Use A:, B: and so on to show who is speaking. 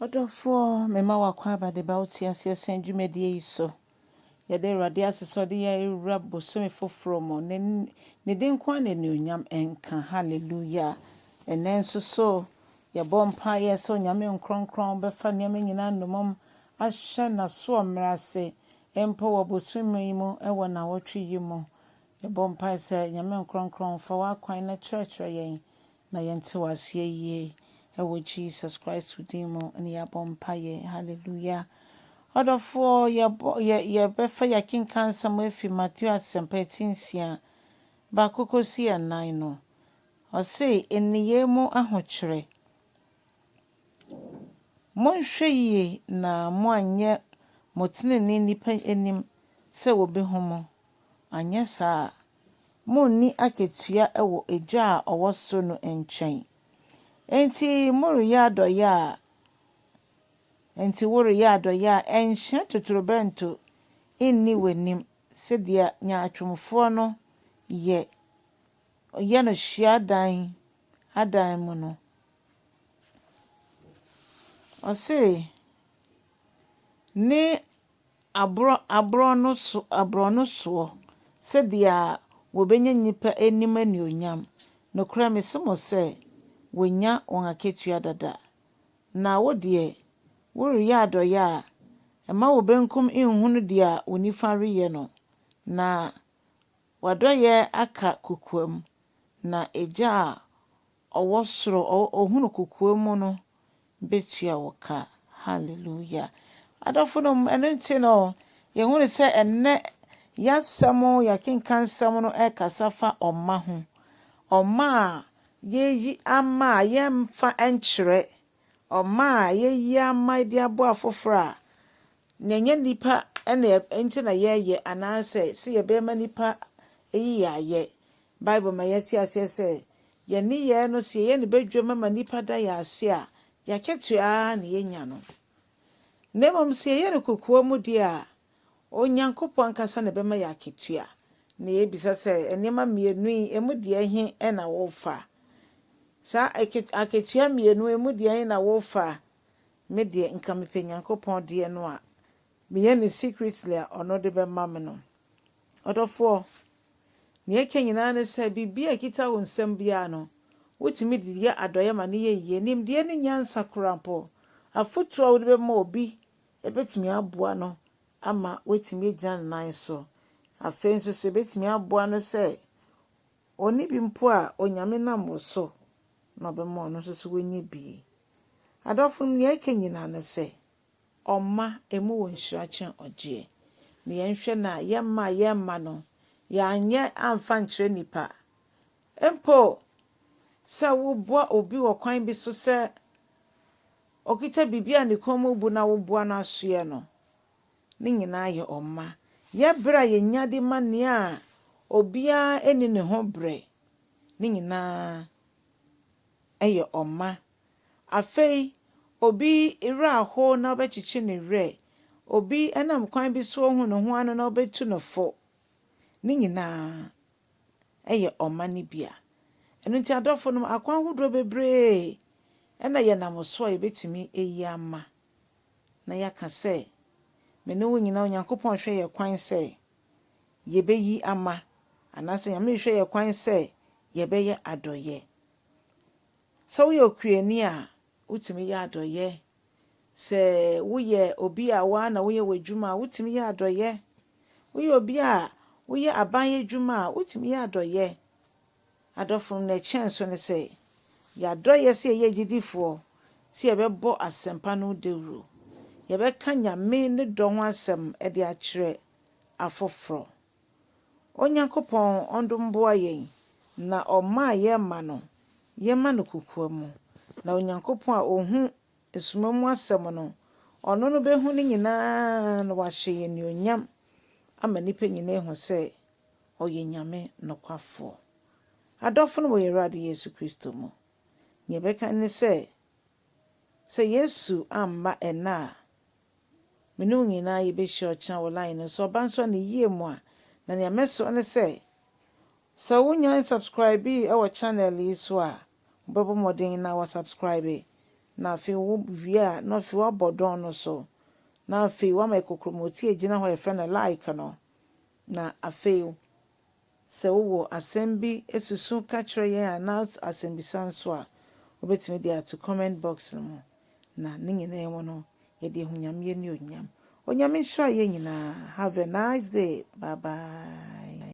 A: Ɔdɔfoɔ, mema wo akwaaba de ba wo te aseɛ sɛn dwumadie yi so. Yɛda Awurade ase sɛ ɔde yɛn awura bosome foforɔ mu. Ne, ne din nko ara na anuonyam nka. Hallelujah. Ɛnnɛ nso so, yɛbɔ mpaeɛ sɛ Onyame nkronkron bɛfa nneɛma nyinaa nnomum ahyɛ n'asoɔmmerɛ ase, mpo wɔ bosome yi mu wɔ nnawɔtwe yi mu. Yɛbɔ mpae sɛ, Nyame nkronkron, fa w'akwan na kyerɛkyerɛ yɛn na yɛnte wo aseɛ yie. Ɛwɔ Jesus Christ wo din mu ne yɛabɔ mpaeɛ. Hallelujah. Ɔdɔfoɔ, yɛbɔ, yɛ, yɛbɛfa yɛakenkan nsɛm afi Mateo Asɛmpa ti 6, 1 kɔsi 4 no. Ɔse, nneyɛɛ mu ahokyerɛ. Monhwɛ yie na moanyɛ mo tenenee nnipa anim sɛ wɔbɛhu mo. Anyɛ saa a, monni akatua wɔ Agya a ɔwɔ soro no nkyɛn. Enti moreyɛ adɔeɛ a, enti woreyɛ adɔeɛ a, ɛnhyɛn totorobɛnto nni w'anim sɛdeɛ nyaatwomfoɔ no yɛ yɛ no hyiadan adan mu no. Ɔse, ne aborɔ aborɔ so aborɔno soɔ sɛdeɛ wɔbɛnya nnipa anim anuonyam. Nokorɛ mese mo sɛ, wɔanya wɔn akatua dada. Na wo deɛ, woreyɛ adɔeɛ a, mma wo benkum nhunu deɛ wo nifa reyɛ no, na w'adɔeɛ aka kokoam, na Agya a ɔwɔ soro, ɔhunu kokoam mu no bɛtua wo ka. Hallelujah. Adɔfo no, ɛno nti no, yɛhunu sɛ ɛnnɛ yɛasɛm, yɛakenka nsɛm no ɛrekasa fa ɔma ho. Ɔma a yɛyi ama a yɛmfa nkyerɛ. Ɔma a yɛyi ama de aboa afoforɔ a, na ɛnyɛ nnipa ɛna nti na yɛreyɛ anaasɛ sɛ yɛbɛma nnipa ayi yɛn ayɛ. Bible ma yɛte aseɛ sɛ yɛn nneyɛɛ no sɛ yɛyɛ no badwam ma nnipa da yɛn ase a, yɛakatua na yɛnya no. Na mmom sɛ yɛyɛ no kokoa mu deɛ a, Onyankopɔn ankasa na ɛbɛma yɛ akatua. Na yɛbisa sɛ nneɛma mmienu yi, emu deɛ he na wofa? Saa akatua mmienu emu deɛ he na wofa? Me deɛ, nka mepɛ Nyankopɔn deɛ no a, meyɛ no secretly a ɔno de bɛma me no. Ɔdɔfoɔ, nea ɛka nyinaa ne sɛ biribi a ɛkita wo nsam biara no, wotumi de yɛ adɔeɛ ma no yɛ yie. Nimdeɛ ne nyansa koraa mpo, afotuo a wode bɛma obi ebɛtumi aboa no ama watumi agyina ne nan so. Afei nso so ebɛtumi aboa no sɛ ɔnni bi mpo a Onyame nam wo so na ɔbɛma ɔno nso so wanya bi. Adɔfo, nea ɛka nyinaa ne sɛ, ɔma emu wɔ nhyira kyɛn ɔgyeɛ. Na yɛnhwɛ no a yɛmma a yɛmma no, yɛanyɛ amfa nkyerɛ nnipa. Mpo sɛ woboa obi wɔ kwan bi so sɛ ɔkita biribi a ne kɔn mu bu na woboa no asoɛ no, ne nyinaa yɛ ɔma. Yɛ berɛ a yɛnya de ma nea a obiara nni ne ho berɛ, ne nyinaa yɛ ɔma. Afei, obi werɛ ahow na wobɛkyekye ne werɛ. Obi nam kwan bi so ohu ne ho ano na wobɛtu no fo. Ne nyinaa yɛ ɔma no bi a. Ɛno nti adɔfo no, akwan ahodoɔ bebree ɛna yɛnam so a yɛbɛtumi ayi ama. Na yɛaka sɛ, me ne wo nyinaa Onyankopɔn hwɛ yɛn kwan sɛ yɛbɛyi ama anaasɛ Nyame hwɛ yɛn kwan sɛ yɛbɛyɛ adɔeɛ. Sɛ woyɛ okuani a, wotumi yɛ adɔeɛ. Sɛ woyɛ obi a woara na woyɛ w'adwuma a, wotumi yɛ adɔeɛ. Woyɛ obi a woyɛ aban adwuma a, wotumi yɛ adɔeɛ. Adɔfo no, ɛkyɛn so ne sɛ, yɛadɔeɛ sɛ yɛyɛ agyidifoɔ sɛ yɛbɛbɔ asɛmpa no dawuro. Yɛbɛka Nyame ne dɔ ho asɛm de akyerɛ afoforɔ. Onyankopɔn ɔndom boa yɛn na ɔma a yɛma no, yɛma no kokoa mu. Na Onyankopɔn a ohu esuma mu asɛm no, ɔno no bɛhu ne nyinaa na wahyɛ yɛn anuonyam ama nnipa nyinaa ahu sɛ ɔyɛ Nyame nokwafoɔ. Adɔfo no wɔ yɛn Awurade Yesu Kristo mu. Nea ɛbɛka ne sɛ, sɛ Yesu amma ɛnnɛ a, me ne wo nyinaa yɛbɛhyia ɔkyena wɔ line no so. Ɔba nso a ne yie mu a, na nea mɛsrɛ ne sɛ, sɛ wonya subscribe wɔ channel yi so a, wobɛbɔ mmɔden na wasubscribe. Na afei wowie a, na afei woabɔ dɔn no so. Na afei woama kokromoti a egyina hɔ a yɛfrɛ no like no. Na afei sɛ wowɔ asɛm bi susu ka kyerɛ yɛn anaa asɛmbisa nso a, wobɛtumi de ato comment box no mu. Na ne nyinaa mu no, yɛde ehu Nyame animuonyam. Onyame nhyira yɛn nyinaa. Have a nice day. Bye bye.